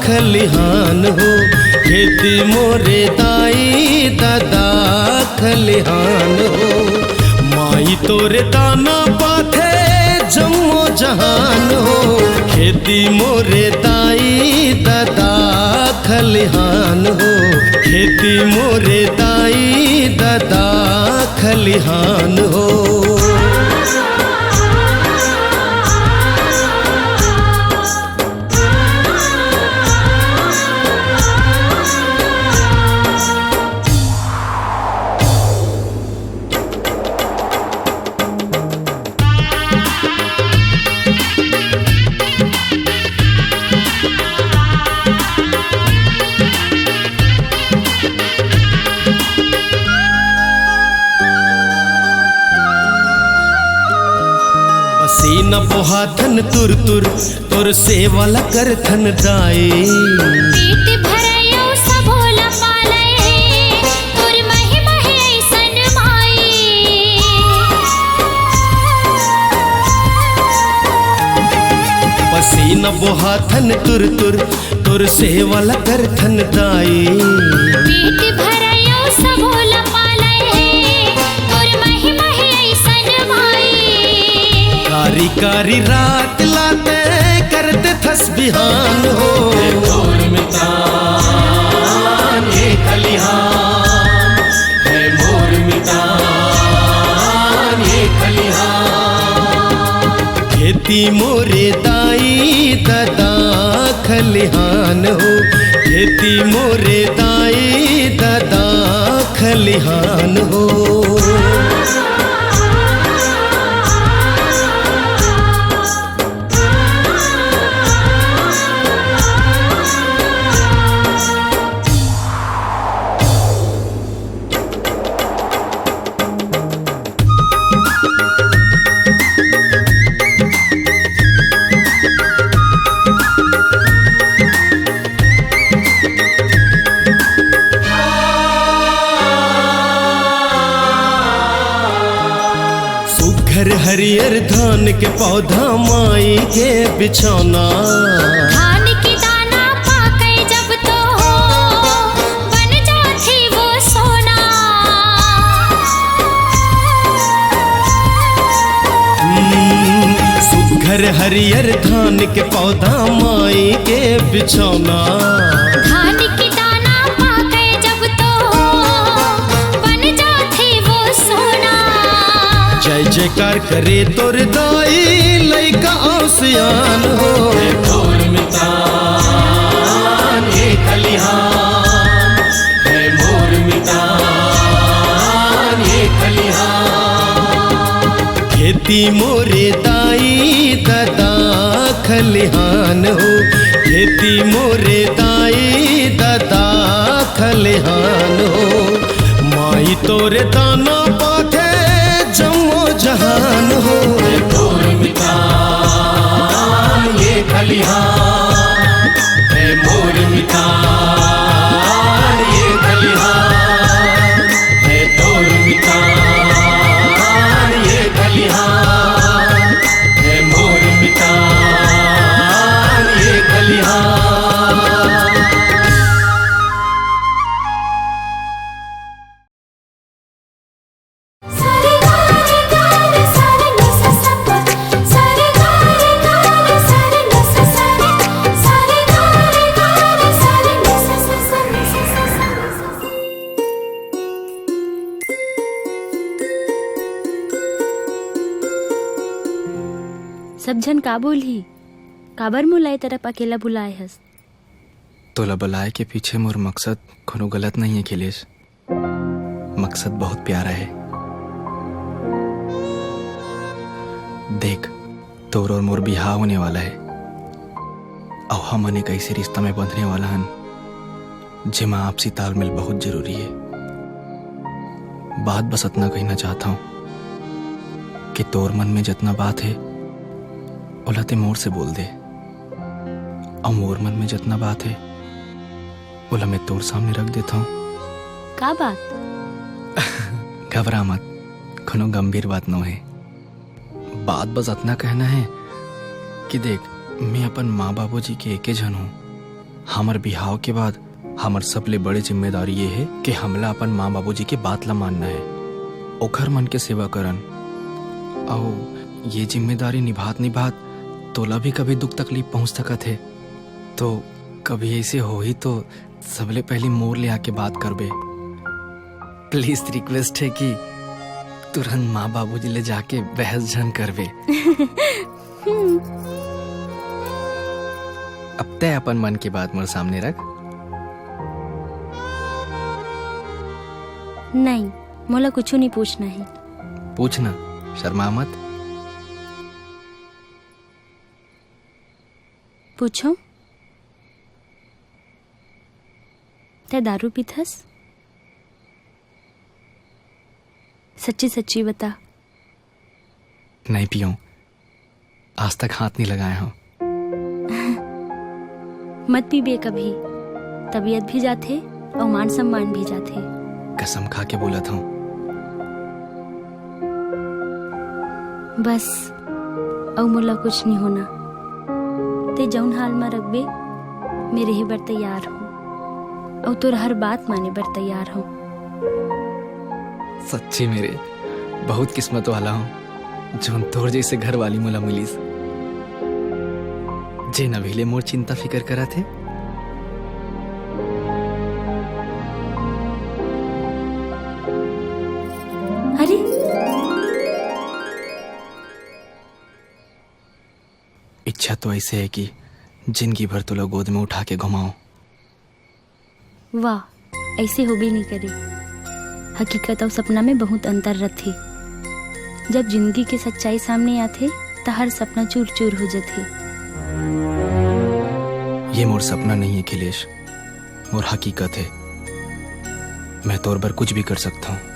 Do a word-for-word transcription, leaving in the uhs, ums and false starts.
खलिहान हो, खेती मोरे दाई ददा खलिहान हो। माई तोरे दाना पाथे जम्मो जहान हो, खेती मोरे दाई ददा खलिहान हो, खेती मोरे दाई ददा खलिहान हो। पसीना बोहाथन तुर तुर, तोर सेवा ला करथन दाई। पेट भरय अउ सबो ला पालय, तोर महिमा हे अइसन माई। पसीना बोहाथन तुर तुर, तोर सेवा ला करथन दाई। पेट भरय अउ सबो ला पालय हे, तोर महिमा हे अइसन माई। कारी कारी रात लाते करते थस बिहान हो। हे मोर मितान ये खलिहान, हे मोर मितान ये खलिहान। खेती मोरे दाई ददा खलिहान हो, खेती मोरे दाई ददा खलिहान हो। सुघर हरियर धान के पौधा, माई के बिछौना। धान के दाना पाके जब तो बन जाथे वो सोना। हम्म, सुघर हरियर धान के पौधा, माई के बिछौना। धान के दाना पाके जब तो बन जाथे वो सोना। जय जयकार करे तोर दाई, लइका अउ सियान हो। हे मोर मितान ये खलिहान, हे मोर मितान ये खलिहान। खेती मोरे दाई ददा खलिहान हो, खेती मोरे दाई ददा खलिहान हो। माई तोरे दाना पाथे जम्मो जहान हो। हे मोर मितान ये खलिहान, हे मोर मितान ये खलिहान, हे तोर मितान ये खलिहान, हे मोर मितान ये खलिहान। सब झन का बोलही? काबर मोला ए तरफ अकेला बुलाए हस? तोला बलाए के पीछे मोर मकसद कोनो गलत नहीं है, अखिलेश। मकसद बहुत प्यारा है। देख, तोर और मोर बिहाव होने वाला है, अउ हमन एक ऐसे रिश्ता में बंधने वाला हन, जेमा आपसी तालमेल बहुत जरूरी है। बात बस अतना कहना चाहत हंव कि तोर मन में जतना बात है, ओला ते मोर से बोल दे, अउ मोर मन में जतना बात है, ओला मैं तोर सामने रख देत हंव। का बात? घबरा मत, कोनो गंभीर बात नो है। बात बस अतना कहना है कि देख, मैं अपन माँ बाबूजी के एके झन हूँ, हमर बिहाव के बाद हमर सबले बड़े जिम्मेदारी ये हे कि हमला अपन माँ बाबूजी के बात ला मानना हे, ओखर मन के सेवा करन। अउ ये जिम्मेदारी निभात निभात तोला भी कभी दुख तकलीफ पहुँच सकत हे। तो कभी ऐसे होही तो सबले पहली मोर ले आके बात करबे। प्लीज रिक्वेस्ट हे कि तुरंत माँ बाबूजी ले जाके बहस झन करबे। अब तय अपन मन के बात मोर सामने रख। नहीं, मोला कुछू नहीं पूछना हे। पूछना, शर्मा मत। पूछो। तै दारू पीथस? सच्ची सच्ची बता। नहीं पियो, आज तक हाथ नहीं लगाए हो। मत पीबे कभी, तबीयत भी जाथे अउ मान सम्मान भी जाथे। कसम खा के बोलत हूँ। बस, अउ मोला कुछ नहीं होना। ते जौन हाल में रखबे, मैं रहे बर तैयार हूँ, अउ तोर हर बात माने बर तैयार हूँ। सच्ची मेरे बहुत किस्मत वाला हूँ, जोन तोर जैसे घर वाली मोला मिलिस, जेन अभी ले मोर चिंता फिकर करत हे। अरे, इच्छा तो ऐसे है कि जिंदगी भर तोला गोद में उठा के घुमाऊं। वाह, ऐसे होबे नहीं करे। हकीकत अउ सपना में बहुत अंतर रथे। जब जिंदगी के सच्चाई सामने आथे, त हर सपना चूर चूर हो जथे। ये मोर सपना नहीं है अखिलेश, मोर हकीकत है। मैं तोर बर कुछ भी कर सकता हूँ।